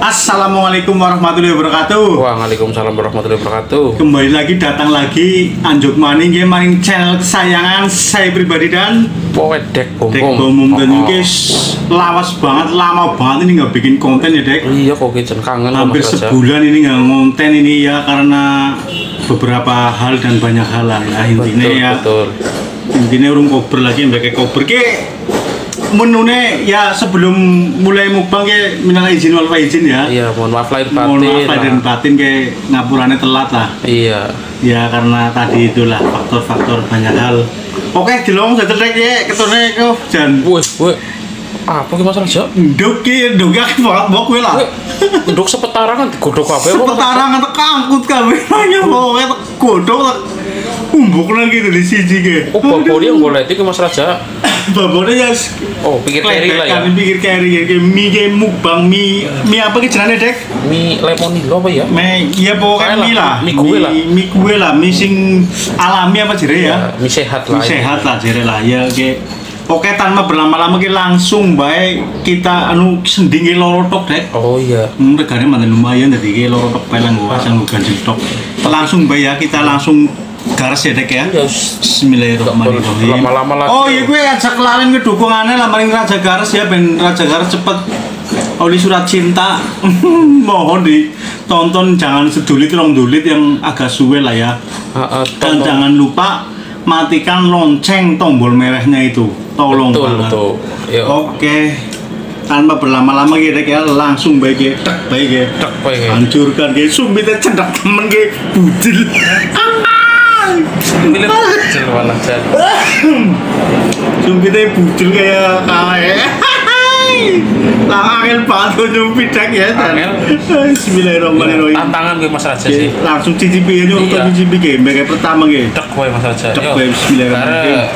Assalamualaikum warahmatullahi wabarakatuh. Waalaikumsalam warahmatullahi wabarakatuh. Kembali lagi, datang lagi Anjuk Maning nggih maring channel kesayangan saya pribadi dan pokoke Dek Bom Dek Bom. Dan guys, lawas banget, lama banget ini nggak bikin konten ya Dek. Iya kok jen kangen. Hampir sebulan ini nggak ngonten ini ya, karena beberapa hal dan banyak hal lah ya intinya. Betul, ya. Betul. Intinya urung kober lagi, mbak kober ke menune ya. Sebelum mulai mukbang ke minal izin wal faizin ya. Iya, mohon maaf lahir batin. Mohon maaf lahir dan batin ke ngapurane telat lah. Iya. Ya karena tadi itulah faktor-faktor banyak hal. Oke, dilong setrek ya ketone kok jan. Woi, woi. Apa ki masalah, Jok? Nduk ki, nduk akeh banget mbok kowe lah. Nduk sepetarangan digodhog kabeh. Sepetarangan tek angkut kabeh. Ya pokoke tek godhog tek umbuk nang ki di siji ki. Oh, babone yang golek iki Mas Raja. Babone ya. Oh, pikir keri lah ya. Pikir keri ki mie ki mukbang mie mie apa ki jenenge, Dek? Mie lemonilo apa ya? Mie iya pokoknya mie lah. Mie kue lah. Mie kue lah, mie sing alami apa jere ya? Mie sehat lah. Mie sehat lah jere lah ya ki. Oke, tanpa berlama-lama kita langsung baik kita anu sendingi loro tok, Dek. Oh iya. Regane mantan lumayan dadi iki loro tok bae lang gua ganjil tok. Langsung bae ya, kita langsung garis ya, Dek ya. Yes. Bismillahirrahmanirrahim. Lama-lama lagi. Oh iya gue ajak kelalen ke dukungannya lah maring Raja Gares ya, ben Raja Gares cepet oleh surat cinta. Mohon ditonton jangan sedulit rong dulit yang agak suwe lah ya. Dan jangan lupa matikan lonceng tombol merahnya itu, tolong. Betul, banget. Betul. Oke, tanpa berlama-lama kita ya langsung baik ya, tek baik ya, tek baik ya. Hancurkan ya, sumpitnya cedak temen ke bujil. Sumpitnya bujil malah jan. Sumpitnya bujil kayak kayak. Lah angel banget nyumpit dek ya. Bismillahirrahmanirrahim. Tantangan gue Mas Raja sih. Langsung cicipi aja untuk cicipi game kayak pertama ge. Dek kowe Mas Raja. Dek kowe bismillahirrahmanirrahim.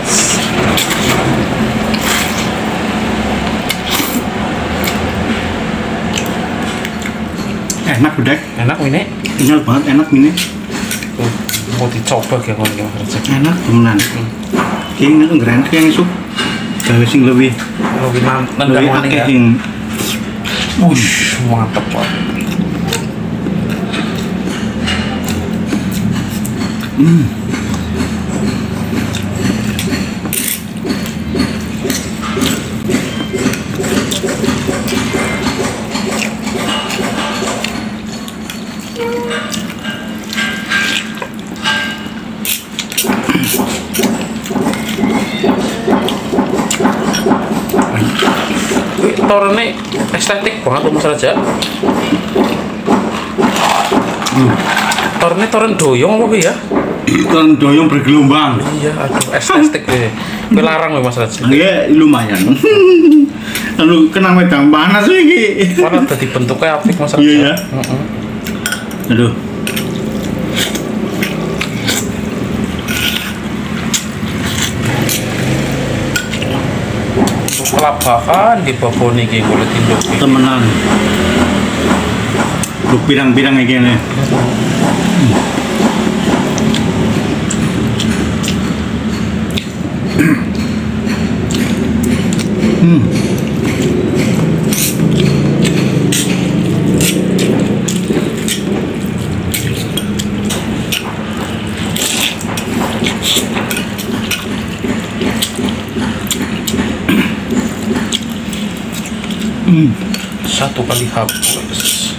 Enak udah. Enak ini. Enak banget, enak ini. Mau dicoba ya kalau Mas Raja. Enak temenan. Ini ngerenak yang esuk. Gawe sing lebih nendang maning ya. Wush, mantep banget. Torne estetik banget Mas Raja. Torne toren doyong apa ya? Toren doyong bergelombang. Iya, aduh estetik deh. Kowe larang lho Mas Raja. Iya, lumayan. Lalu kena wedang panas iki. Panas dadi bentuknya apik Mas Raja. Iya ya. Aduh. Kelabakan di babon iki kulit induk temenan. Lu pirang-pirang iki ngene. Satu kali hapus.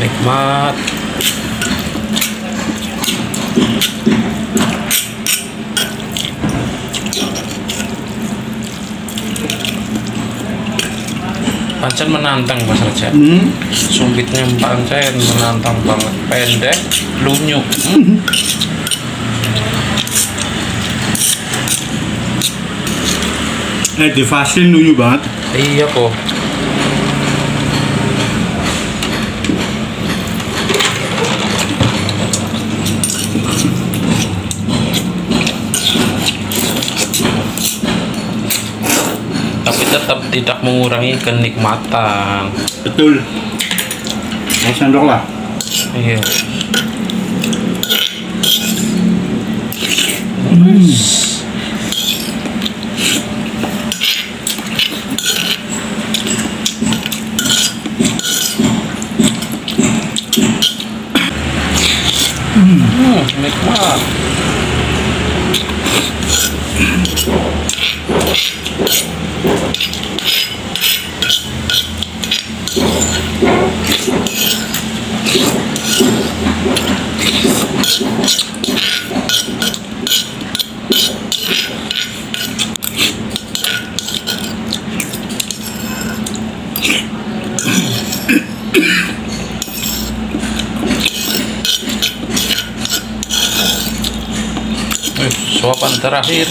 Nikmat. Pancen menantang Mas Raja. Sumpitnya pancen menantang banget, pendek, lunyuk. Di vaselin lunyuk banget. Iya kok. Tapi tetap tidak mengurangi kenikmatan. Betul. Mau sendok lah. Iya. Nikmat. Suapan terakhir.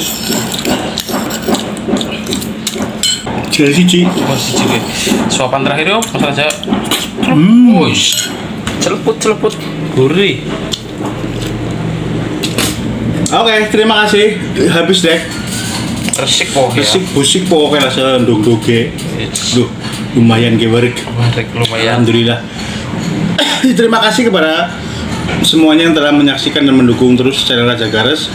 Jadi suapan terakhir yuk, Mas Raja. Celeput-celeput gurih. Oke, terima kasih. Habis deh. Resik pokoknya. Resik busik pokoknya rasa ndog-ndoge. Duh, lumayan gewerek. Lumayan. Alhamdulillah. Terima kasih kepada semuanya yang telah menyaksikan dan mendukung terus channel Raja Gares.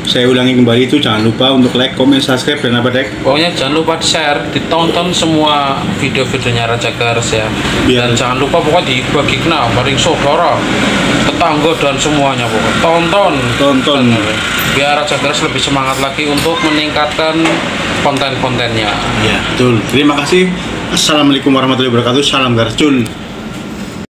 Saya ulangi kembali itu, jangan lupa untuk like, comment, subscribe, dan apa Dek? Pokoknya jangan lupa share, ditonton semua video-videonya Raja Gares ya. Biar. Dan jangan lupa pokoknya dibagikan paling saudara, tetangga dan semuanya pokoknya. Tonton. Tonton. Biar Raja Gares lebih semangat lagi untuk meningkatkan konten-kontennya. Ya, betul. Terima kasih. Assalamualaikum warahmatullahi wabarakatuh. Salam Gares Cul.